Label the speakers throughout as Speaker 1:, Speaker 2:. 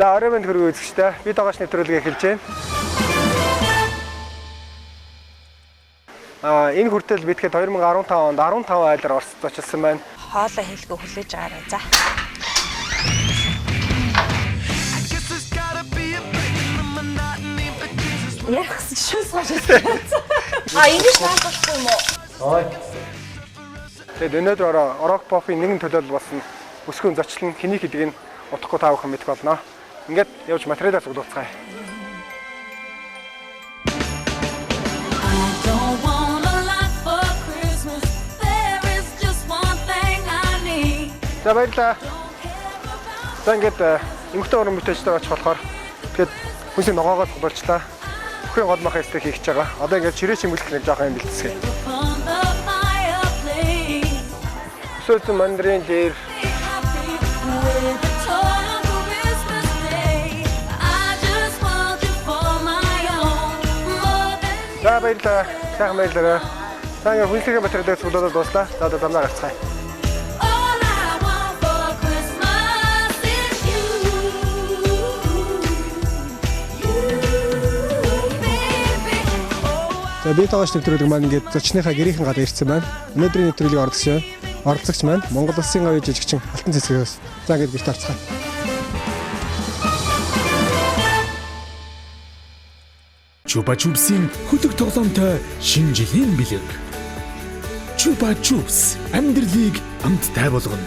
Speaker 1: За орой минь хөргөө үзэгчтэй. Би дагаж нэвтрүүлгээ эхэлж байна. Энэ хүртэл би тэгэхэд 2015 онд 15 айлаар Оросд очилсан байна.
Speaker 2: Хоолой хэлгөө хүлээж аваарай. За. Ярих гэсэн шүүс гашаас. А ингэж наалдахгүй юм уу?
Speaker 1: Ой. Тэгээд өнөөдөр ороо Орок Попын нэгэн төлөөлөл болсон өсгөн зочлон хэний гэдгийг нь утгагүй та бүхэн мэдэх болно. Ингээд явж материалаа цуглуулцгаая.
Speaker 3: Don't want a lot for Christmas. There is just one thing I need.
Speaker 1: За баярлалаа. За ингээд эмэгтэй уран бүтээлчдэр очих болохоор тэгээд хүнсийн ногоогоо цуглуулчлаа. Бүхэн гол махын стейк хийх гэж байгаа. Одоо ингээд чирээ чимэглэх нэг жоохон юм бэлтсгээ.
Speaker 3: From the fireplace.
Speaker 1: Өсөөлсөн мандрын лэр
Speaker 3: Be happy with a toy on Christmas Day. I just want you for my own. More than
Speaker 1: За баярлалаа. Сайхан баярлалаа. За ингээд хүнсийн материалыг цуглуулаад дууслаа. За одоо замнаа гарцгаая.
Speaker 3: all I want for Christmas is you. You, baby. Oh,
Speaker 1: За би тоогооч нэвтрүүлэг маань ингээд зочныхаа гэрийнхэн гадаа ирсэн байна. Өнөөдрийн нэвтрүүлгийг оролцогч оролцогч маань Монгол Улсын говийн жижигчин Алтан цэцгээс. За ингээд гэрт орцгаая.
Speaker 4: Chupa Chups-ийн хөдөг тоглоомтой шинэ жилийн бэлэг. Chupa Chups амьдралыг амттай болгоно.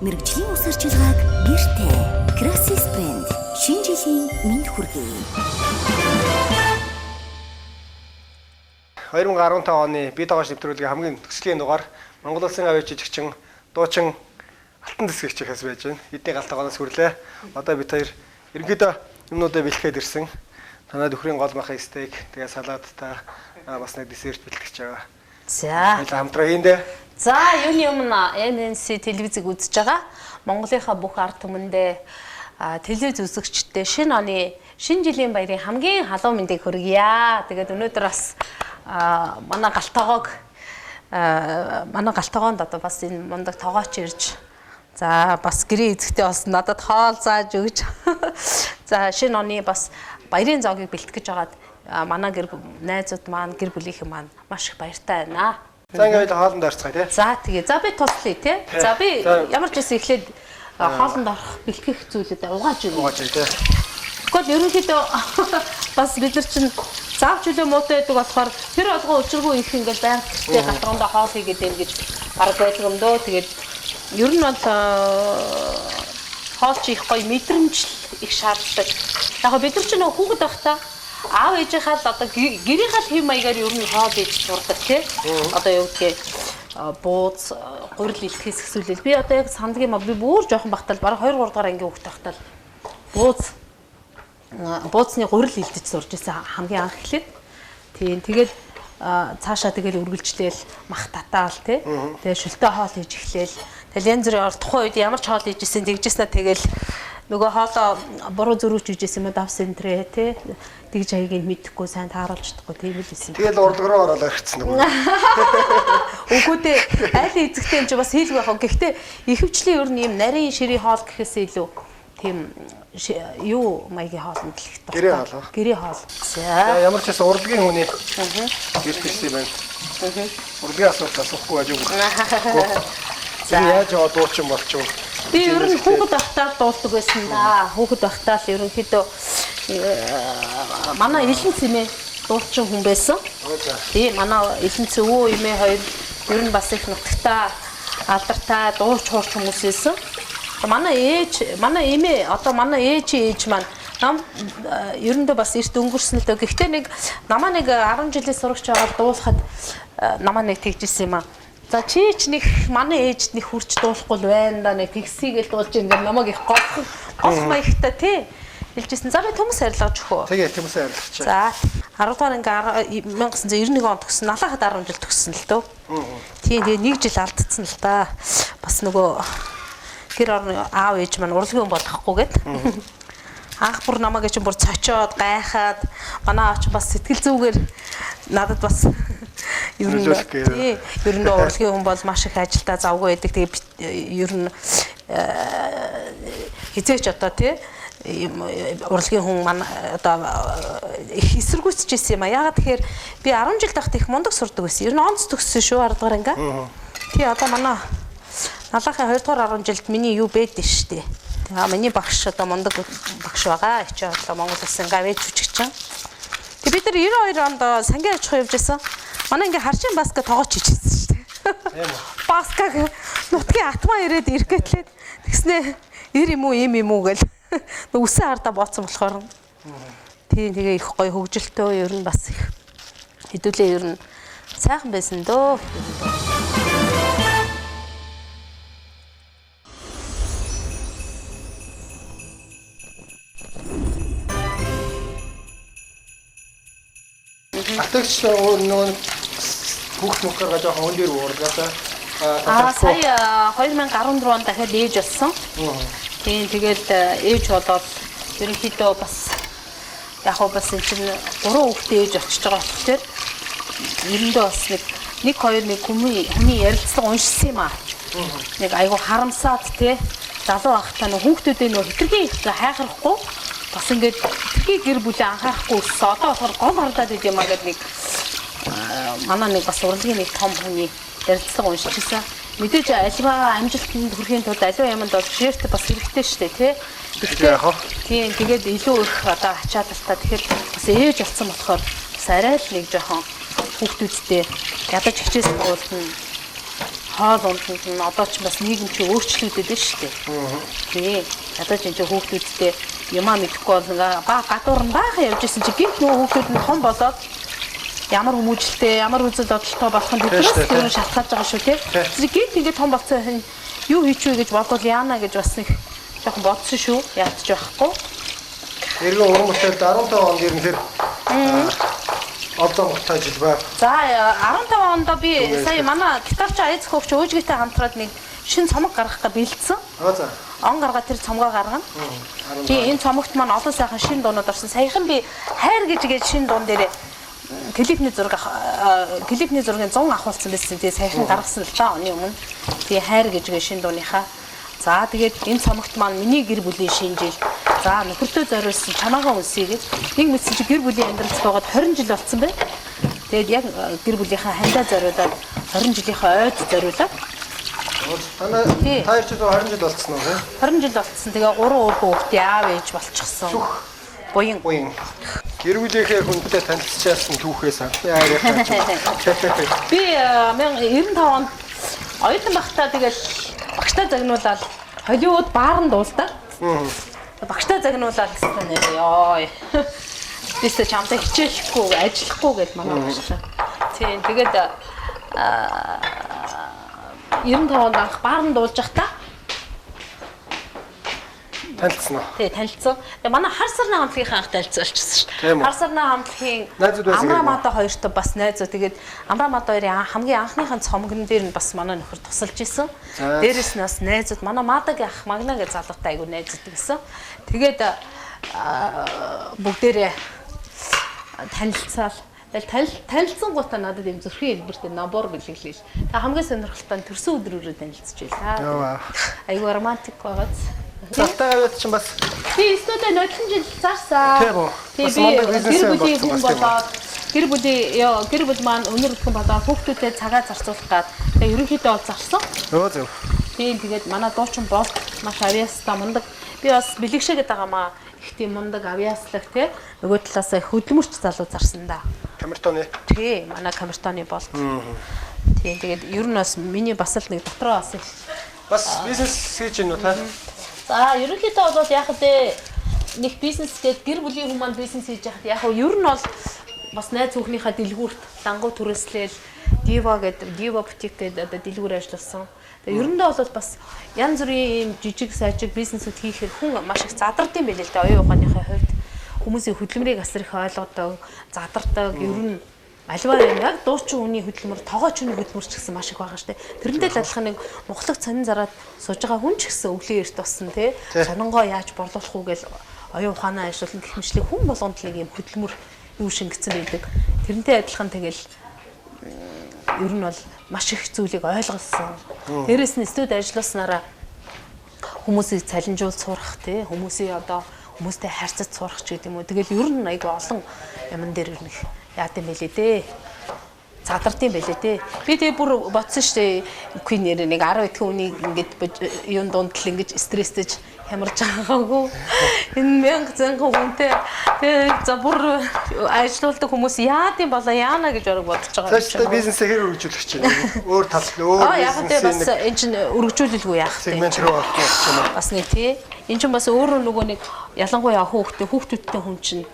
Speaker 5: Мэргэжлийн ус арчилгааг гэртээ Красис брэнд шинэ жилийн мэнд хүргэе.
Speaker 1: 2015 оны би тоогооч нэвтрүүлгийн хамгийн төслийн дугаар Монгол Улсын говийн жижигчин дуучин Алтан цэцгэгч ихээс байж байна. Эдний гал тогооноос хүрлээ. Одоо бид хоёр ерөнхийдөө юмнуудаа бэлтгэхэд ирсэн. Танад өхрийн гол махын стейк, тэгээ салаадтай бас нэг десерт бэлтгэж байгаа.
Speaker 2: За.
Speaker 1: Баярлалаа хамтраа хийндэ.
Speaker 2: За, юуны өмнө MNC телевизийг үзэж байгаа Монголынхаа бүх ард түмэндээ телевиз үзэгчдээ шинэ оны шинэ жилийн баярын хамгийн халуун мэндийг хүргье. Тэгээд өнөөдөр бас манай гал тогоог манай гал тогоонд одоо бас энэ мундаг тогооч ирж за бас гэрээ эзэгтэй бас надад хоол зааж өгч за шинэ оны бас баярын зоогийг бэлтгэж байгаад манай гэр найзууд маань гэр бүлийнхэн маань маш их баяртай байна.
Speaker 1: За ингээд хоолнд орцгаая тий.
Speaker 2: За тэгээ. За би туслая тий. За би
Speaker 1: За.
Speaker 2: ямар ч байсан эхлээд хоолнд орох бэлтгэх зүйлүүдээ угааж өгье.
Speaker 1: Угааж өгье тий.
Speaker 2: Тэгвэл ерөнхийдөө бас бид нар чинь заавч үлээ муутай байдаг болохоор тэр болгон учиргүй их ингээл байнга гэртээ галтгондоо хоол хийгээд юм гэж бараг байдаг юм дөө. Тэгээд ер нь бол хоол чи их гоё мэдрэмж л их шаарддаг. Яг бид нар чинь нөгөө хүүхэд байхдаа аав ээжийнхаа л одоо гэрийнхаа л хэв маягаар ер нь хоол хийж сурдаг тий. Одоо юу гэдгийг бууз гурил илтгэхээс хэсүүлэл би одоо яг санддаг юм а би бүр жоохон бахтал бараг 2 3 дугаар ангийн хүүхэд байхдаа л бууз бууцны гурил илдэж сурж исэн хамгийн анх эхлээд. Тийм тэгээд цаашаа тэгэл үргэлжлээл мах татаал тий. Тэгээд шөлтөө хоол хийж эхлээл. Тэгэл янз бүрийн ор тухайн үед ямар ч хоол хийж исэн тэгжсэн тэгэл нөгөө хоолоо буруу зөрүүч хийжсэн юм давс энтрээ тий. Тэгж хаягийг мэдэхгүй сайн тааруулж чадахгүй тийм л исэн.
Speaker 1: Тэгэл урлаг руу ороод ирсэн нөгөө.
Speaker 2: Үгүй дээ аль эзэгтэй юм чи бас хийлгүй яах вэ? Гэхдээ ихэвчлэн ер нь ийм нарийн ширийн хоол гэхээс илүү тийм юу маягийн хоолнд л их дуртай.
Speaker 1: Гэрээ хоол уу?
Speaker 2: Гэрээ хоол.
Speaker 1: За
Speaker 2: За.
Speaker 1: ямар ч байсан урлагийн хүний гэрт ирсэн юм байна. Урлагийн асуулт асуухгүй байж үгүй. За яаж яваа дуучин болчих вэ?
Speaker 2: Би ер нь хүүхэд байхдаа л дуулдаг байсан да. Хүүхэд байхдаа л ерөнхийдөө манай элен цэмээ дуулчин хүн байсан.
Speaker 1: За.
Speaker 2: Тий, манай элен цэ өвөө эмээ хоёр ер нь бас их нутагтай алдартай дууч хуурч хүмүүс байсан. Манай ээж, манай эмээ, одоо манай ээжийн ээж маань нам ерөндөө бас эрт өнгөрсөн л дөө. Гэхдээ нэг намаа нэг 10 жилийн сурагч байгаад дуулахад намаа нэг тэгжсэн юм аа. За чи ч нэг манай ээжд нэг хурц дуулахгүй л байна да нэг тэгсийгэл дуулж ин гэх намайг их голох голох маягтай тий. Хэлжсэн. За би төмөс арилгаж өгөө.
Speaker 1: Тэгээ төмөсөө арилгач.
Speaker 2: За 10 дугаар анги 1991 онд төгссөн. Налахад 10 жил төгссөн л дөө. Тийм тэгээ нэг жил алдсан л да. Бас нөгөө гэр орны аав ээж маань урлагийн хүн болохгүй гэд. Анх бүр намайг чинь бүр цочоод гайхаад манай аав чинь бас сэтгэл зүгээр надад бас ер нь
Speaker 1: Нөлөөлөх гээ.
Speaker 2: тий ер нь урлагийн хүн бол маш их ажилдаа завгүй байдаг. Тэгээ ер нь хизээч одоо тий юм урлагийн хүн манай одоо их эсэргүүцэж исэн юм а. Яагаад тэгэхээр би 10 жил байхдаа их мундаг сурдаг байсан. Ер нь онц төгссөн шүү 10 дугаар анги. Тий одоо манай налаахын 2 дугаар 10 жилд миний юу бэд штэ. Тэгээ миний багш одоо мундаг багш байгаа. Ичээ одоо Монгол улсын гавьяа жүжигчин. Тэг бид нар 92 онд сангийн аж ахуй явж исэн. Манай ингээ харчин баска тоогооч хийжсэн штэ.
Speaker 1: Тийм үү.
Speaker 2: Баскаг нутгийн атмаа ирээд ирэхгэтлээд тэгснэ ир юм уу им юм уу гэл нөө үсэн хардаа бооцсон болохоор тийм тэгээ их гоё хөгжилтөө ер нь бас их хэдүүлээ ер нь сайхан байсан дөө.
Speaker 1: Атагч нөгөө хүүхд мөхөр жоохон өндөр уургаасаа.
Speaker 2: Аа сая 2014 онд дахиад ээж болсон. Тийм тэгээд ээж болоод ерөнхийдөө бас яг хөө бас энэ чинь 3 хүүхдээ ээж очиж байгаа болохоор эрэндээ бас нэг 1 2 нэг хүний ярилцлага уншсан юм аа. Нэг айгу харамсаад те залуу байхдаа нөх хүүхдүүдээ нөх хитрхи их хайхрахгүй бас ингээд хитрхи гэр бүлээ анхаарахгүй өссөн. Одоо болохоор гол хардаад идэм аа гэдэг нэг манай нэг бас урлагийн нэг том хүний ярилцлага уншчихсан. Мэдээж альва амжилтанд хүрэхийн тулд аливаа юмд бол шээрт бас хэрэгтэй шүү дээ, тий.
Speaker 1: Тэгэхээр яг
Speaker 2: тийм тэгээд илүү их одоо ачаалалтай. Тэгэхээр бас ээж болсон болохоор бас арай л нэг жоохон хүүхдүүдтэй ядаж хичээс сургуулна хоол унданд нь одоо ч бас нийгэм чи өөрчлөгдөд байна шүү дээ. Тий. Ядаж энэ чи хүүхдүүдтэй юмаа мэдэхгүй бол ингээ ба гадуур нь баахан явж исэн чи гинт нөгөө хүүхдүүд нь том болоод ямар хүмүүжлтэй, ямар үзэл бодолтой болох нь
Speaker 1: Тийм шүү
Speaker 2: тэднээс
Speaker 1: дээ,
Speaker 2: тэр шалтгаалж байгаа шүү тий.
Speaker 1: Тий.
Speaker 2: Тэр гинт ингээ том болсон хүн юу хийчихвэ гэж бодвол яана гэж бас нэг жоохон бодсон шүү. Яадч байхгүй.
Speaker 1: Эргэн уран бүтээлд 15 онд ирнэхээр олон гутаа жил бай.
Speaker 2: За 15 онд би
Speaker 1: Түнээс
Speaker 2: сая манай гитарч аяз хөгч өөжгийтэй хамтраад нэг шин цомог гаргах га бэлдсэн.
Speaker 1: Аа за.
Speaker 2: Он гаргаа тэр цомгоо гаргана. Тий энэ цомогт маань олон сайхан шин дуунууд орсон. Саяхан би хайр гэж гэж шин дуун дээр клипний зураг клипний зургийн 100 авахулсан байсан. Тэгээ саяхан гаргасан л та оны өмнө. Тэгээ хайр гэж гээ шин дууныхаа. За тэгээд энэ цомогт маань миний гэр бүлийн шинэ жил. За нөхөртөө зориулсан чамаагаа үнсье гэж нэг мэдсэн чи гэр бүлийн амьдрал зохиогоод 20 жил болцсон байна. Тэгээд яг гэр бүлийнхаа хандаа зориулаад 20 жилийнхээ ойд зориулаад
Speaker 1: Танай
Speaker 2: Тий.
Speaker 1: та хоёр ч 20 жил болцсон уу тий?
Speaker 2: 20 жил болцсон. Тэгээ 3 өөр хүүхдээ аав ээж болчихсон.
Speaker 1: Шүх.
Speaker 2: Буян.
Speaker 1: Буян. Гэр бүлийнхээ хүнтэй танилцчихсан түүхээс анхны хайрынхаа ч.
Speaker 2: Би 1095 онд оюутан байхдаа тэгэл багштай загнуулаад Холливуд бааранд дуулдаг. Багштай загнуулаад гэсэн нэр ёо. Бисээ чамтай хичээлэхгүй, ажиллахгүй гэж манай багш. Тийм тэгээд 95 онд анх бааранд дуулж байхдаа
Speaker 1: Танилцсан уу?
Speaker 2: тий танилцсан. Тэгээ манай хар сарны хамтлагийнхаа анх танилцуулчихсан шүү
Speaker 1: Тийм
Speaker 2: дээ.
Speaker 1: үү.
Speaker 2: Хар сарны хамтлагийн
Speaker 1: Найзууд байсан
Speaker 2: Амра
Speaker 1: гэх юм уу?
Speaker 2: Мада хоёртой бас найзуу. Тэгээд Амра Мада хоёрын хамгийн анхныхын цомгон дээр нь бас манай нөхөр тусалж исэн.
Speaker 1: За.
Speaker 2: Дээрэс нь бас найзууд манай Мадагийн ах Магна гэж залуутай айгу найзууд гэсэн. Тэгээд бүгдээрээ танилцаал. Тэгэл танилцсан гутаа надад юм зүрхийн хэлбэртэй набор бэлгэлээ. Тэг хамгийн сонирхолтой нь төрсөн өдрөөрөө танилцж байлаа.
Speaker 1: Яа.
Speaker 2: Айгу романтик байгааз.
Speaker 1: Залтаа аваад чинь бас
Speaker 2: Би студид нодлон жил зарсаа.
Speaker 1: Тийм үү?
Speaker 2: Тий
Speaker 1: Бас
Speaker 2: би
Speaker 1: мундаг
Speaker 2: гэр
Speaker 1: бизнесмен
Speaker 2: бүлийн
Speaker 1: болсон
Speaker 2: хүн
Speaker 1: бас тийм үү?
Speaker 2: болоод гэр бүлийн ёо гэр бүл маань өнөр хүн болоод хүүхдүүдэд цагаа зарцуулах гад тэгээ ерөнхийдөө бол зарсан.
Speaker 1: Өө зөв.
Speaker 2: Тийм тэгээд манай дуучин болт маш авьяастай мундаг. Би бас бэлэгшээ гэдэг байгаа маа. Их тийм мундаг авьяаслаг тий. Нөгөө талаас хөдөлмөрч залуу зарсан да.
Speaker 1: Камертоны.
Speaker 2: Тий манай камертоны болт. Тийм тэгээд ер нь бас миний бас л нэг дотроо бас их
Speaker 1: Бас бизнес хийж гин үү та?
Speaker 2: За ерөнхийдөө бол яг вэ нэг бизнес гээд гэр бүлийн хүмүүс маань бизнес хийж яхад яг нь ер нь бол бас найз хүүхнийхээ дэлгүүрт лангуу түрээслээл Дива гэдэг Дива бутик гэдэг одоо дэлгүүр ажилласан. Тэгээ ерөндөө бол бас янз бүрийн ийм жижиг сажиг бизнесүүд хийхээр хүн маш их задард юм билээ л дээ оюун ухааныхаа хувьд хүмүүсийн хөдөлмөрийг асар их ойлгодог, задардаг, ер нь альва юм яг дуучин хүний хөдөлмөр, тогооч хүний хөдөлмөр ч гэсэн маш их байгаа штэ. Тэрнтэй л адилхан нэг мухлаг сонин зараад сууж байгаа хүн ч гэсэн өглөө эрт болсон тий. Сонингоо яаж борлуулах уу гэж оюун ухаанаа ажиллуулна гэх мэтлэг хүн болгонд л нэг юм хөдөлмөр юу шингэсэн байдаг. Тэрнтэй адилхан тэгэл ер нь бол маш их зүйлийг ойлгосон. Дээрээс нь студ ажилласнараа хүмүүсийг цалинжуул сурах тий хүмүүсийн одоо хүмүүстэй харьцаж сурах ч гэдэг юм уу. Тэгэл ер нь айгүй олон юмн дээр ер нь их яад юм бэлээ дээ. Задард юм бэлээ дээ. Би тэгээ бүр бодсон шүү дээ. Үгүй нэрээ нэг 10 эдхэн үнийг ингээд юун дунд л ингэж стресстэйж хямарч байгаагүй. Энэ мянга занган хүнтэй тэгээ за бүр ажилуулдаг хүмүүс яад юм болоо яана гэж орог бодож байгаа юм
Speaker 1: чинь. Бизнесээ хэр өргөжүүлэх чинь өөр тал өөр
Speaker 2: яг тэ бас эн чинь өргөжүүлэлгүй яах вэ?
Speaker 1: Сегмент рүү орох юм уу?
Speaker 2: Бас нэг тий. Эн чинь бас өөрөө нөгөө нэг ялангуяа хүүхдүүдтэй хүн чинь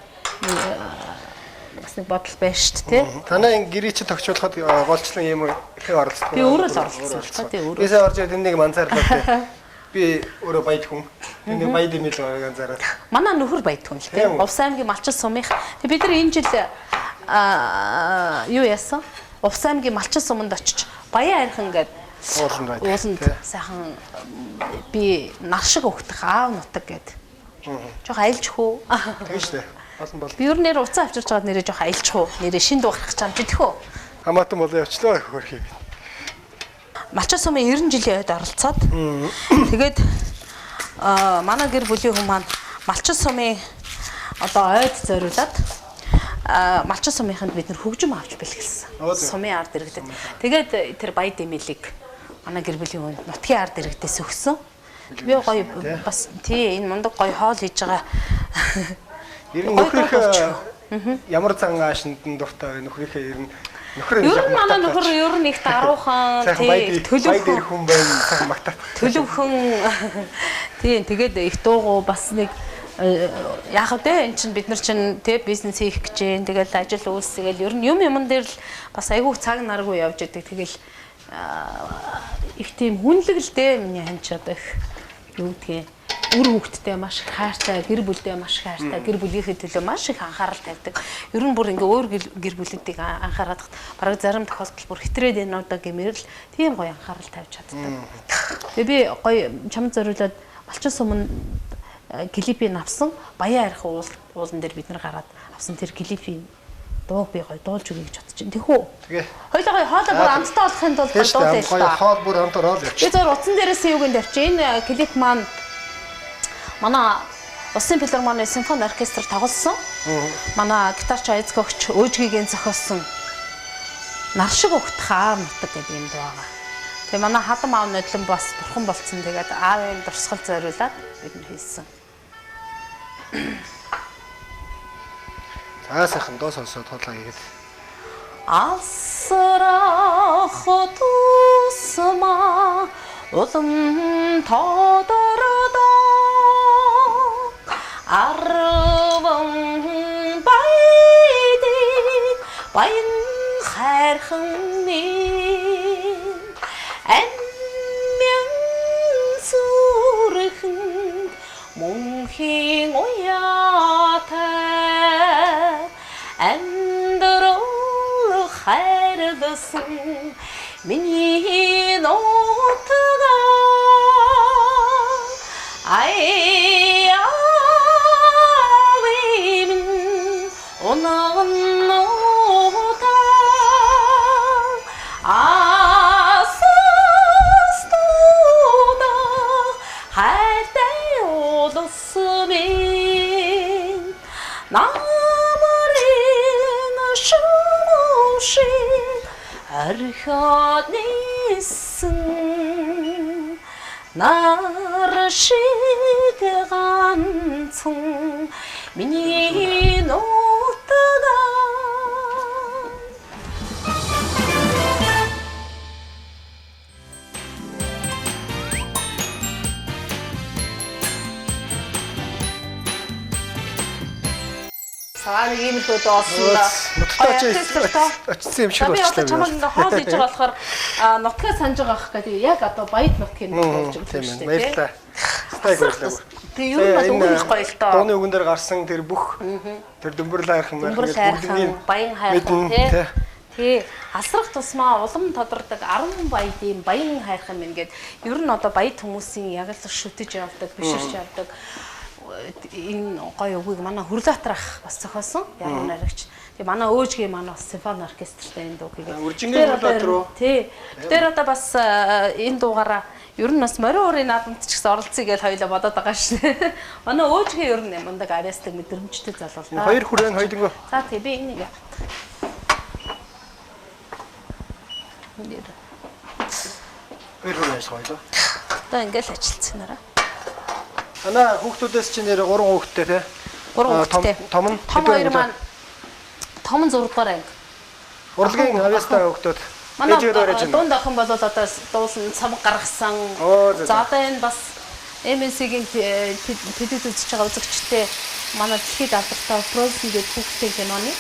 Speaker 2: бас нэг бодол байна шүү дээ, тий.
Speaker 1: Танай энэ гэрээ чи тогтчуулахад голчлон юм хэн оролцдог?
Speaker 2: Би өөрөө л оролцсон. Тий, өөрөө.
Speaker 1: Би сая орж ирээд нэг манзаарлаа тий. Би өөрөө баяд хүн. Тэний баяд юм л анзаараад.
Speaker 2: Манай нөхөр баяд хүн л тий. Увс аймгийн Малчин сумынх. Тэг бид нар энэ жил юу яасан? Увс аймгийн Малчин суманд очиж Баян архан гээд ууланд сайхан би нар шиг өгдөх аав нутаг гээд. Жох аялж хөө.
Speaker 1: Тэгэн штэ. Олон бол.
Speaker 2: Би ер нь нэр уцаа авчирч байгаад нэрээ жоох аялж хөө. Нэрээ шин дуу гарах чам ч тэхөө.
Speaker 1: Хамаатан болоо явчлаа хөрхий.
Speaker 2: Малчин сумын 90 жилийн ойд оролцоод. Тэгээд манай гэр бүлийн хүн маань Малчин сумын одоо ойд зориулаад Малчин сумынханд бид нар хөгжим авч бэлгэлсэн. Сумын ард иргэдэд. Тэгээд тэр баяд эмээлийг манай гэр бүлийн хүн нутгийн ард иргэдээс өгсөн. Би гоё бас тий энэ мундаг гоё хоол хийж байгаа.
Speaker 1: Ер нь нөхрийнхээ ямар зан аашинд нь дуртай вэ? Нөхрийнхээ ер нь нөхөр
Speaker 2: нь манай нөхөр ер нь их даруухан тий
Speaker 1: төлөвхөн хүн байна сайхан магтаах.
Speaker 2: Төлөвхөн тий тэгээд их дуугу бас нэг яах вэ? Эн чинь бид нар чинь тий бизнес хийх гэж байна. Тэгэл ажил үйлс тэгэл ер нь юм юмн дээр л бас айгүй цаг наргүй явж идэг. Тэгэл их тийм хүнлэг л дээ миний ханч одоо их юу гэдгийг үр хөвгттэй маш их хайртай, гэр бүлдээ маш их хайртай, гэр бүлийнхээ төлөө маш их анхаарал тавьдаг. Ер нь бүр ингээ өөр гэр бүлүүдийг анхаарах бараг зарим тохиолдолд бүр хэтрээд энэ удаа гэмээр л тийм гоё анхаарал тавьж чаддаг. Тэгээ би гоё чамд зориулаад Малчин суманд клипийг авсан. Баян арих уулан дээр бид нар гараад авсан тэр клипийн дууг би гоё дуулж өгье гэж бодож байна. Тэхүү.
Speaker 1: Тэгээ.
Speaker 2: Хоёлоо гоё хоолой бүр амттай болохын тулд дуулъя.
Speaker 1: Гоё хоол бүр амт ороод явчих.
Speaker 2: Би зөв утсан дээрээс юуг нь тавьчих. Энэ клип маань манай Улсын филармоны симфони оркестр тоглосон. Манай гитарч Айцгогч Өөжгийн зохиосон Нар шиг өгтөх аав нутаг гэдэг юм дуу байгаа. Тэгээ манай хадам аав нодлон бас бурхан болцсон. Тэгээд аавын дурсгал зориулаад бид нар хийсэн.
Speaker 1: За сайхан дуу сонсоод хоолой хийгээд.
Speaker 2: Асрах тусмаа улам тодордоо арван байдыг баян хайрхан минь амин сүрхэнд мөнхийн уяатай амьдрал хайрласан миний нутгаа ай Орхиод нисэн нар шиг ганцхан миний нутгаа. Саа нэг иймэрхүү дуу олсон да.
Speaker 1: Нутагт очсон юм шиг
Speaker 2: болчихлоо. Би
Speaker 1: болчихлоо.
Speaker 2: одоо чамайг ингээ хоол хийж байгаа болохоор нутгаа санаж байгаа ах гэдэг. Яг одоо баяд нутгийн дуу болж байгаа юм шүү дээ.
Speaker 1: Баярлалаа. Стайг баярлалаа.
Speaker 2: Тэгээ ер нь бол үгэн их гоё л доо.
Speaker 1: Дууны үгэн дээр гарсан тэр бүх тэр дүмбэрл хайрхан
Speaker 2: бүгднийг баян хайрхан тий. Тий. Алсрах тусмаа улам тодордог 10 баядын баян хайрхан минь гээд ер нь одоо баяд хүмүүсийн яг л шүтэж явдаг, биширч явдаг. Энэ гоё үгийг манай Хөрлөатар ах бас зохиосон. Яруу найрагч. Тэгээ манай өөжгийн манай бас симфони оркестртэй энэ дуу хийгээд.
Speaker 1: Үржингийн Хөрлөатар уу?
Speaker 2: Тий. Тэр одоо бас энэ дуугаараа Ер нь бас морин уурын наадамд ч гэсэн оролцъё гэж хоёлаа бодоод байгаа шин. Манай өөжгийн ер нь мундаг авьяасдаг мэдрэмжтэй залуу л да.
Speaker 1: Хоёр хүрээн хоёулангүй.
Speaker 2: За тий би энийг яах. Нэр.
Speaker 1: Хоёр хүрээн ажиллах байлаа.
Speaker 2: Одоо ингээл ажилтсан нараа.
Speaker 1: Анаа хүүхдүүдээс чи нэр 3 хүүхэдтэй тий.
Speaker 2: Гурван хүүхэдтэй.
Speaker 1: Том нь
Speaker 2: Том хоёр маань том нь 6 дугаар анги.
Speaker 1: Урлагийн авьяастай хүүхдүүд.
Speaker 2: Манай
Speaker 1: Ээжигээ дуурайж байна.
Speaker 2: дунд охин бол одоо дуусан цамг гаргасан.
Speaker 1: Оо, зөө, зөө.
Speaker 2: За одоо энэ бас MNC-гийн тэдэд үзэж байгаа үзэгчтэй манай дэлхийд алдартай Frozen гэдэг хүүхдийн киноны.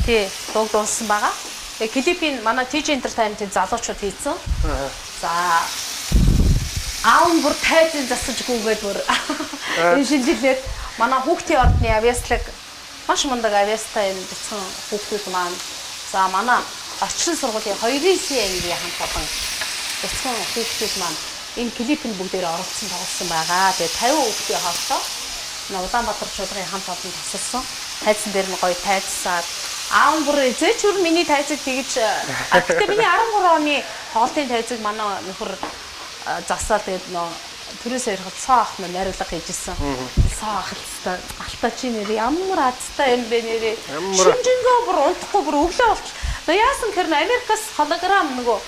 Speaker 2: Тий, дууг дуулсан байгаа. Тэгээ клипийг манай TJ Entertainment-ийн залуучууд хийсэн. За аав нь бүр тайзын засаж гүгээд бүр энэ шинжилээд манай хүүхдийн ордны авьяаслаг маш мундаг авьяастай юм бяцхан хүүхдүүд маань за манай орчин сургуулийн 2-ын С ангийн хамт олон бяцхан хүүхдүүд маань энэ клипэнд бүгдээр оролцсон тоглосон байгаа. Тэгээ 50 хүүхдийн хоолтой манай Улаанбаатар чуулгын хамт олон тасалсан. Тайзан дээр нь гоё тайзсаад аав нь бүр зээч бүр миний тайзыг тэгж а гэхдээ миний 13 оны тоглолтын тайзыг манай нөхөр засаа тэгээд нөө төрөөс ярихад цоо ах нь найруулга хийж исэн. Цоо ах л хэвээр алтаа чи нэр ямар азтай юм бэ нэрээ.
Speaker 1: Ямар-
Speaker 2: Шинжэнгөө бүр унтахгүй бүр өглөө болтол. Нөө яасан гэхээр нөө Америкас холограм нөгөө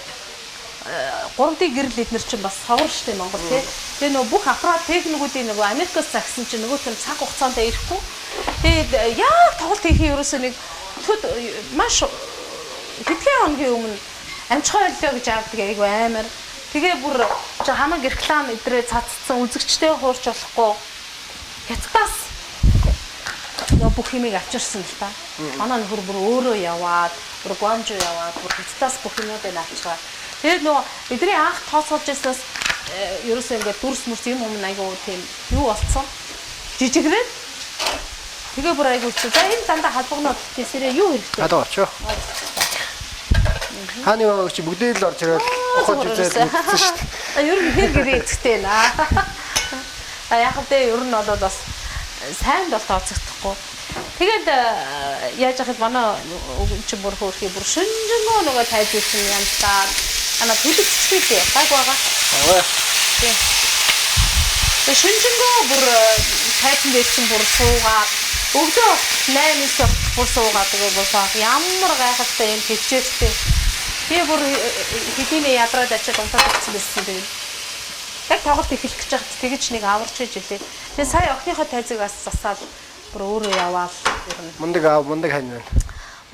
Speaker 2: 3D гэрэл эднэр чинь бас совор штэ Монгол тий. Тэгээ нөгөө бүх аппарат техникүүдийн нөгөө Америкас загсан чинь нөгөө тэр цаг хугацаанд ирэхгүй. Тэгээд яг тоглолт хийх ерөөсөө нэг төд маш хэдхэн хоногийн өмнө амжихаа боллоо гэж авдаг айгу амар. Тэгээ бүр чи хамаг реклам эдрээ цацсан үзэгчтэй хуурч болохгүй. Хятадаас нөгөө бүх юмыг авчирсан л та. Манай нөхөр бүр өөрөө яваад, бүр Гуанжуу яваад, бүр Хятадаас бүх юмнуудыг авчираа. Тэгээд нөгөө бидний анх тооцоолж ирснээс ерөөсөө ингээд дүрс мөрс юм юм айгу тийм юу болцсон. Жижигрээд тэгээ бүр айгу хэцүү. За энэ дандаа халбагнууд тийсэрээ юу хэрэгтэй?
Speaker 1: Гадаа очоо. Хааны байгаа чи бүгдээ л орж ирэл ухаж үзэл мэдсэн шүү дээ.
Speaker 2: А ер нь хэр гэрээ эцэгтэй наа. А яг л дээ ер нь бол бас сайн бол тооцогдохгүй. Тэгээд яаж яхад манай чи бүр хөөрхий бүр шинжэнгөө нөгөө тайзсан янтаад ана төлөвчтэй гайг байгаа.
Speaker 1: Аа.
Speaker 2: Тийм. Тэгээд шинжэнгөө бүр тайзан дээр чинь бүр суугаад өглөө 8 9 бүр суугаад тэгээ бүр саах ямар гайхалтай юм хөвчөөстэй. Би бүр хэдийнэ ядраад ачаад унтаад өгсөн байсан тэгээд. Яг тоглолт эхлэх гэж байхад тэгэж нэг аварч иж илээ. Тэгээд сая охиныхоо тайзыг бас засаад бүр өөрөө яваал ер нь
Speaker 1: Мундаг аав, мундаг хань байна.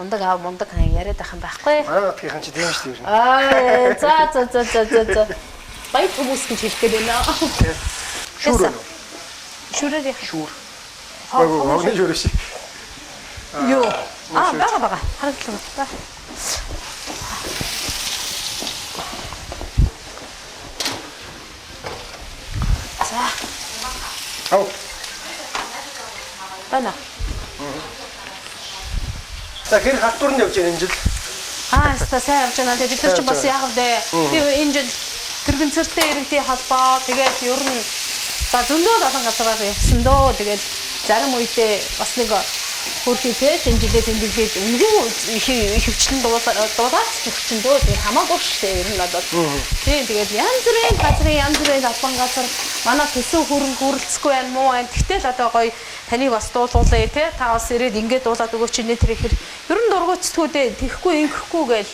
Speaker 2: мундаг аав мундаг хань яриад байх юм байхгүй.
Speaker 1: Манай нутгийнхан чи тийм шүү дээ ер нь.
Speaker 2: Аа за за за за за за. Баяр хүмүүс гэж хэлэх гээд байна.
Speaker 1: Шүүр байна уу?
Speaker 2: Шүрээр яах.
Speaker 1: Шүүр. Гойг хогны шүүр биш.
Speaker 2: Юу? Аа бага бага. Харагдлаа ба. За,
Speaker 1: Ав.
Speaker 2: байна.
Speaker 1: За хэр халтур нь явж байна энэ жил?
Speaker 2: Аа, хаста сайн явж байна. Тэгээд бид нар ч бас яах вэ? Би энэ жил тэрэгцэртэй иргэдийн холбоо тэгээд ер нь за зөндөө олон газараар явсан дөө. Тэгээд зарим үедээ бас нэг хөрхий те шинэ жилээ тэмдэглээд үнгүй хөвчлэн дуулаад ч өгчин дөө. Тэгээд хамаагүй шүү дээ ер нь бол. Тийм тэгээд янз бүрийн газрын янз бүрийн албан газар манай төсөв хөрөнгө хүрэлцэхгүй байна муу байна. Тэгтэл одоо гоё таныг бас дуулуулъя те. Та бас ирээд ингээд дуулаад өгөөч нэ тэр ихэр. Ер нь дургуутсдгүү дээ. Тэхгүй ингэхгүй гээл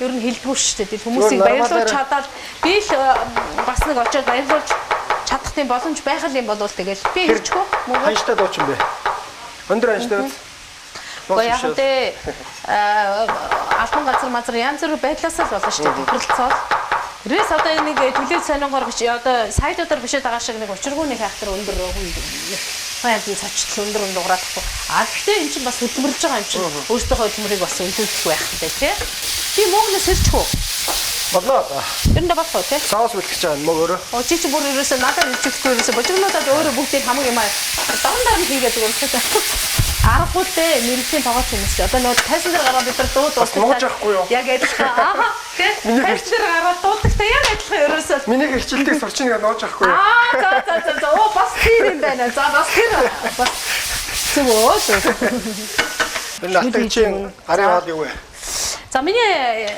Speaker 2: ер нь хэлдэггүй шүү дээ. Тэгэл хүмүүсийг
Speaker 1: Зүгээр
Speaker 2: баярлуулж
Speaker 1: нормалаар-
Speaker 2: чадаад би л бас нэг очиод баярлуулж чадах тийм боломж байх л юм бол тэгэл би хэлчихв. Мөгөө.
Speaker 1: Ханштай дуучин бэ. Өндөр ханштай үз.
Speaker 2: Гэхдээ яг үгүй албан газар мазар янз бүр байдлаасаа л болно шүү дээ. Тохиролцоол. Тэрээс одоо энэ нэг төлөө сонингоор биш одоо сайтуудаар бишээд байгаа шиг нэг учиргүй нэг хайхтар өндөр хүн баян цочтол өндөр өндөр ураадахгүй. А гэхдээ эн чинь бас хөдөлмөрлөж байгаа юм чинь өөртөөхөө хөдөлмөрийг бас өндөрлөх байх хэрэгтэй тий. Би мөнгнөөс сэрчих үү?
Speaker 1: Болоо.
Speaker 2: Ер нь болох уу тий?
Speaker 1: Соус бэлтгэж байгаа мөг өөрөө.
Speaker 2: Оо чи чи бүр ерөөсөө надад илчэхгүй ерөөсөө божигнуудад өөрөө бүгдийг хамаг юм аа дорн дорн хийгээд байгаа юм шиг. Аргагүй л дээ мэрэгчийн тогооч юм чи. Одоо нөгөө тайсан дээр гараад бид нар дуу
Speaker 1: Бас нууж авахгүй юу?
Speaker 2: Яг адилхан. Ааха. Тэ? Тайсан дээр гараад дуудагтай яг адилхан ерөөсөө.
Speaker 1: Миний хичээлтийг сурчин гэж нууж авахгүй юу?
Speaker 2: Аа за за за за. Оо бас тэр юм байна. За бас тэр бас зөв өө.
Speaker 1: Энэ алтагчийн гарын хоол юу вэ?
Speaker 2: За миний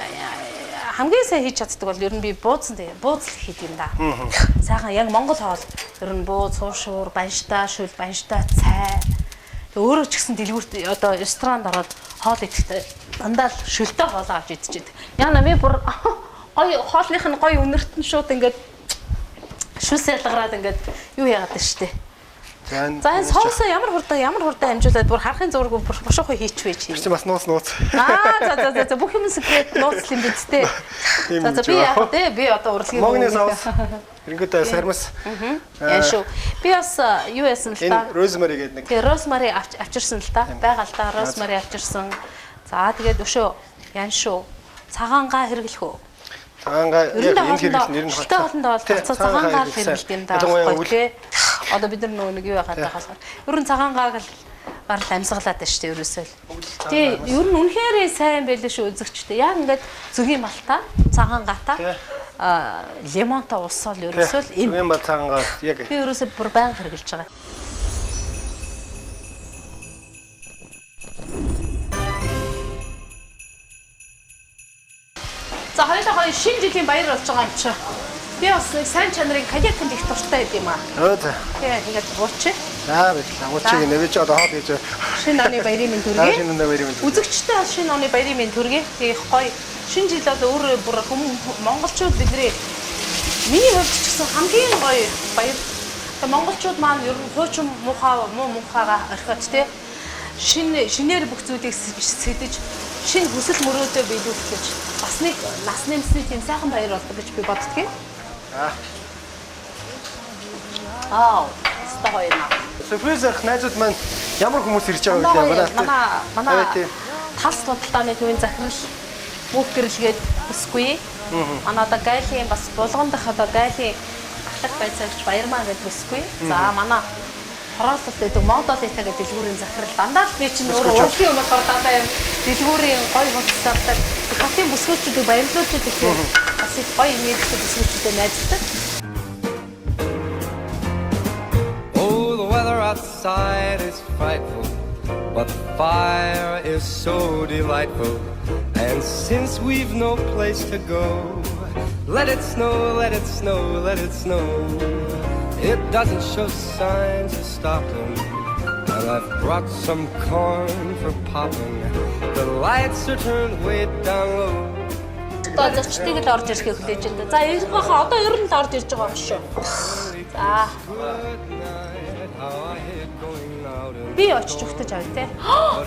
Speaker 2: Хамгийн сайн хийж чаддаг бол ер нь би бууцсан тэгээ бууз л хийдэг юм да. Сайхан яг монгол хоол ер нь бууз, хуушуур, банштай, шүл, банштай, цай. Тэг өөрөө ч гэсэн дэлгүүрт одоо ресторанд ороод хоол идэхдээ дандаа л шөлтэй хоол авч идчихэдэг. Яна би бүр гоё хоолных нь гоё үнэрт нь шууд ингээд шүл салгараад ингээд юу яагаад штэ.
Speaker 1: За
Speaker 2: За энэ соусоо ямар хурдан амжуулаад бүр харахын зураг бүр бушуухан хийчихвэ чи.
Speaker 1: Чи бас нууц.
Speaker 2: Аа за за за бүх юм секрет нууц юм биз дээ.
Speaker 1: Тийм
Speaker 2: За за
Speaker 1: гэж
Speaker 2: би
Speaker 1: байна.
Speaker 2: яг дээ би одоо урлагийн
Speaker 1: Могны соус. Ерөнхийдөө сармас.
Speaker 2: Яа шүү. Би бас юу яасан л та.
Speaker 1: Энэ розмари гэдэг нэг.
Speaker 2: Тэгээ розмари авчирсан л та. Байгаа л та розмари авчирсан. За тэгээд өшөө яан шүү. Цагаангаа хэрэглэх үү?
Speaker 1: Цагаангаа
Speaker 2: Ер
Speaker 1: яг
Speaker 2: нь
Speaker 1: энэ хэрэглэн нэр нь
Speaker 2: шөлтэй хоолндоо бол цагаангаа л хэрэглэдэг юм да.
Speaker 1: Ялангуяа үл
Speaker 2: Тий. Одоо бид нар нөгөө нэг юу яхаад байгаа болохоор ер нь цагаангааг л гарал амьсгалаад байна шүү дээ ерөөсөө л. Тий, ер нь үнэхээр сайн байлээ шүү үзэгчтэй. Яг ингээд зөгийн малтаа, цагаан гата, аа лимонтой усол ерөөсөө л им.
Speaker 1: Зөгийн мал цагаангаа яг
Speaker 2: Би ерөөсөө бүр байнга хэрэглэж байгаа. За хоёулаа гоё шинэ жилийн баяр болж байгаа юм чи. Би бас нэг сайн чанарын коньяк их дуртай байд юм аа.
Speaker 1: Өө за.
Speaker 2: Тэгээ ингээд буучи.
Speaker 1: За баярлалаа. Уучиг нэ би ч одоо хоол хийж.
Speaker 2: Шинэ оны баярын минь
Speaker 1: За
Speaker 2: төргий.
Speaker 1: шинэ оны баярын минь.
Speaker 2: Үзэгчтэй бас шинэ оны баярын минь төргий. Тэгээ их гоё. Шинэ жил бол өөрөө бүр монголчууд бидний миний хувьд ч гэсэн хамгийн гоё баяр. Тэгээ монголчууд маань ер нь хуучин муухай муу муухайгаа орхиод те шинээр бүх зүйлийг сэдэж шинэ хүсэл мөрөөдөө биелүүлэх гэж бас нэг нас нэмсний тийм сайхан баяр болдог гэж би боддгийг.
Speaker 1: Аа.
Speaker 2: Аа, өстой гоё юм аа.
Speaker 1: Сюрприз авах найзууд маань ямар хүмүүс ирж байгаа вэ
Speaker 2: Манай манай
Speaker 1: тий.
Speaker 2: тас худалдааны төвийн захирал мөнх гэрэлгээд бүсгүй. Манай одоо гайлын бас булган дах одоо гайлын ахлах байцаагч Баярмаа гэдэг бүсгүй. За манай хороололт гэдэг модолита гэдэг дэлгүүрийн захирал дандаа л би чинь өөрөө урлагийн юм болохоор дандаа юм дэлгүүрийн гоё хувцастай хотын бүсгүүчүүдийг баярлуулж байдаг тийм бас их гоё имэжтэй бүсгүүчүүдэд найздаг.
Speaker 6: Oh, the weather outside is frightful, but the fire is so delightful. And since we've no place to go, let it snow, let it snow, let it snow. It doesn't show signs of stopping, and I've brought some corn for popping. The lights are turned way down low.
Speaker 2: Одоо зочдыг л орж ирэхээ хүлээж байна. За ирэх баха одоо ер нь л орж ирж байгаа юм шүү. За
Speaker 6: Good night, how I hate going out in
Speaker 2: би очиж өгтөж авъя те.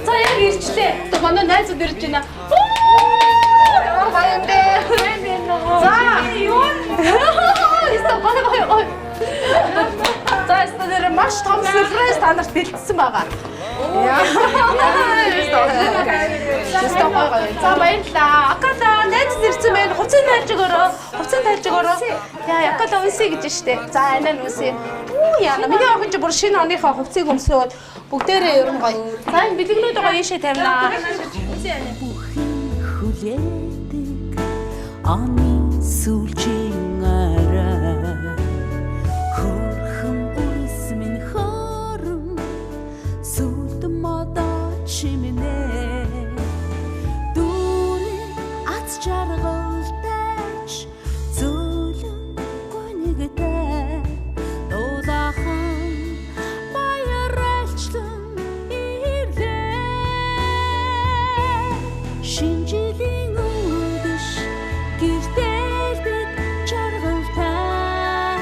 Speaker 2: За яг ирчлээ. Одоо манай найзууд ирж байна. Ямар гоё юм бэ? За юу? Яста гоё гоё гоё. За яста нэр маш том сюрприз та нарт бэлдсэн байгаа. Яста гоё гоё. За баярлалаа. Акала найз ирсэн байна. Хувцас тайлж өгөөрөө. Хувцас тайлж өгөөрөө. Яа, Акала үнсэ гэж штэ. За анаа нь үнсэ. Үу яана. Миний охин чи бүр шинэ оныхоо хувцсыг өмсөөд бүгдээрээ ер нь гоё. За энэ бэлэгнүүд гоё ийшээ тавина.
Speaker 5: Хүлээдэг оны сүүлчийн арай хөрхөн үрс минь хөрөн сүлд модоо чимнэ дүүрэн аз жаргалтайч зөөлөн гонигтай дулаахан баяралчлан ирлээ шинэ жилийн үдэш гэртэлдэг жаргалтай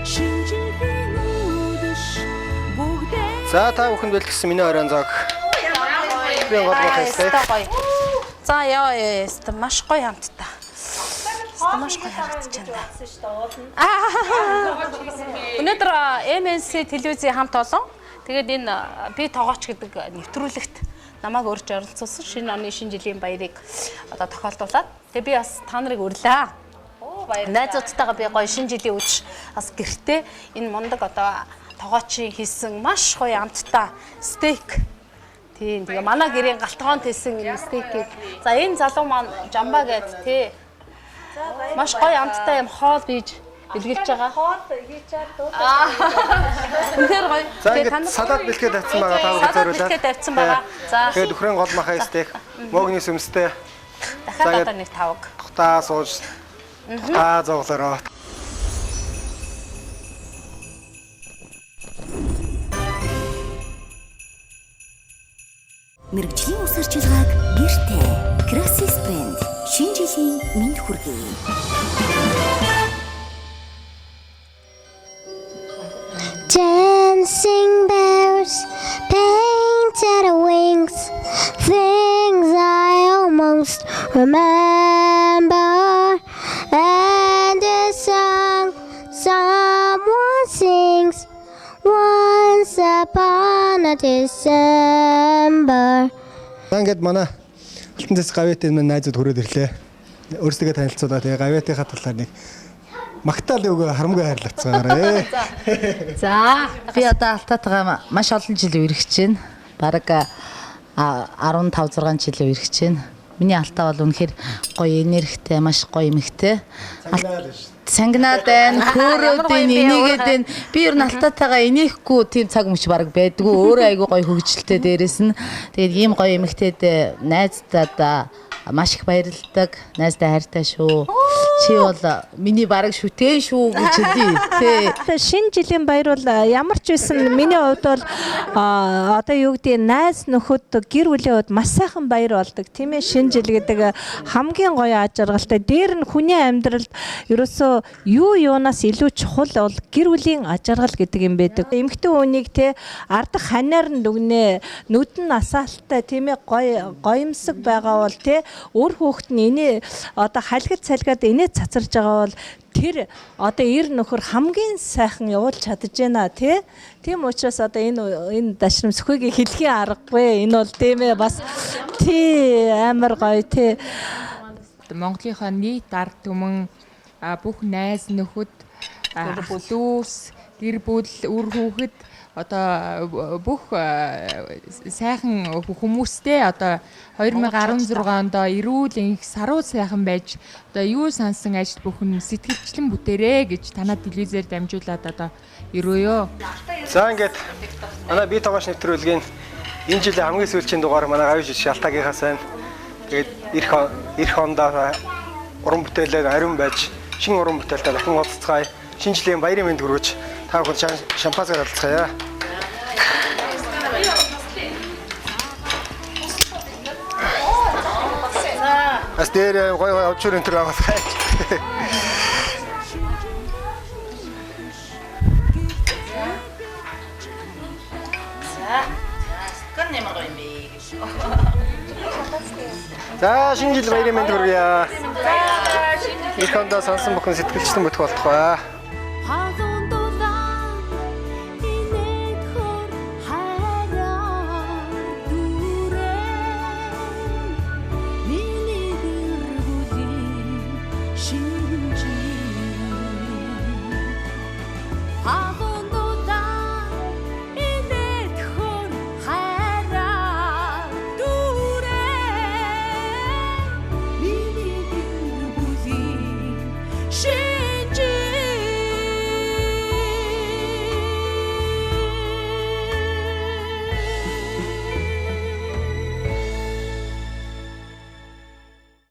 Speaker 5: шинэ жилийн үдэш бүгдээ
Speaker 1: За та бүхэнд бэлтгэсэн миний оройн зоог. Би гол гол хайстай.
Speaker 2: Яста гоё. За яа яста маш гоё хамттай. Яста маш гоё харагдаж байна. Өнөөдөр MNC телевизийн хамт олон. Тэгээд энэ би тогооч гэдэг нэвтрүүлэгт намайг урьж оролцуулсан шинэ оны шинэ жилийн баярыг одоо тохиолдуулаад тэгээ би бас та нарыг урлаа. Найзуудтайгаа би гоё шинэ жилийн үдш бас гэртээ энэ мундаг одоо тогоочийн хийсэн маш гоё амттай стейк. Тийм тэгээ манай гэрийн галтгоон тэсэн энэ стейкийг. За энэ залуу маань жамбаа гээд тий. Маш гоё амттай юм хоол бийж бэлгэлж байгаа.
Speaker 7: Хоол хийчээд дуудаа.
Speaker 2: Үнэхээр гоё.
Speaker 1: За
Speaker 2: Тэгээ та
Speaker 1: ингээд
Speaker 2: нар
Speaker 1: салат бэлтгээд тавьсан байгаа та бүхэн
Speaker 2: Салат
Speaker 1: зориулаад.
Speaker 2: бэлтгээд тавьсан байгаа. За.
Speaker 1: Тэгээд үхрийн гол махаа стейк, мөгний сүмстэй.
Speaker 2: Дахиад одоо нэг тавг.
Speaker 1: Тухтаа сууж тухтаа зоглороо.
Speaker 5: Мэргэжлийн ус арчилгааг гэртээ Красис брэнд шинэ жилийн мэнд хүргэе.
Speaker 8: Dancing bears, painted wings, things I almost remember. And a song someone sings once upon a December.
Speaker 1: За ингээд манай Алтан цэс гавьяатай энэ найзууд хүрээд ирлээ. Өөрсдөө танилцуулаа. Тэгээ гавьяатынхаа талаар нэг магтаал өгөө харамгүй хайрлацгаарэ.
Speaker 9: За би одоо Алтаатайгаа маш олон жил үерхэж байна. Бараг 15 6 жил үерхэж байна. Миний Алтаа бол үнэхээр гоё энергитэй, маш гоё эмэгтэй. Сангинаад байна, хөөрөөд байна, энийгээд байна. Би ер нь Алтаатайгаа инехгүй тийм цаг мөч бараг байдгүй. Өөрөө айгүй гоё хөгжилтэй дээрээс нь. Тэгээд ийм гоё эмэгтэйд найздаа маш их баярлалдаг. Найздаа хайртай шүү. Чи бол миний бараг шүтэн шүү гэж хэлье. Тэ.
Speaker 7: Шинэ жилийн баяр бол ямар ч байсан миний хувьд бол одоо юу гэдэг найз нөхөд гэр бүлийн хувьд маш сайхан баяр болдог тийм ээ. Шинэ жил гэдэг хамгийн гоё аз жаргалтай. Дээр нь хүний амьдралд ерөөсөө юу юунаас илүү чухал бол гэр бүлийн аз жаргал гэдэг юм байдаг. Эмэгтэй хүнийг те ардах ханаар нь дүгнэ, нүд нь асаалттай тийм ээ, гоё гоёмсог байгаа бол те үр хүүхэд нь инээ одоо халигд салгаад инээ цацарж байгаа бол тэр одоо эр нөхөр хамгийн сайхан явуулж чадж байна тий. Тийм учраас одоо энэ дашрам сөхөгийг хэлхийн аргагүй. Энэ бол тийм ээ бас тий амар гоё тий.
Speaker 10: Монголынхаа нийт ард түмэн бүх найз нөхөд дүүс гэр бүл үр хүүхэд одоо бүх сайхан хүмүүстэй одоо 2016 онд эрүүл энх саруу сайхан байж одоо юу сансан ажил бүхэн сэтгэлчлэн бүтээрээ гэж танаа телевизээр дамжуулаад одоо өрөөё.
Speaker 1: За ингээд манай би тогоош нэвтрүүлгийн энэ жилийн хамгийн сүүлийн дугаар манай гавь жиш Алтаагийнхаа сайн. Тэгээд эх ондоо уран бүтээлээр ариун байж шинэ уран бүтээлтэй дахин уулзцгаая. Шинэ жилийн баярын мэнд хүргэж та бүхэн шампанскаар алцгаая. Бас дээр гоё гоё авчуур энэ төр авахай. За шинэ жил баярын мэнд хүргье. Эх ондоо сансан бүхэн сэтгэлчлэн бүтэх болтугай.
Speaker 3: Халуун дулаан инээдхөр хайраар дүүрэн миний гэр бүлийн шинэ жил.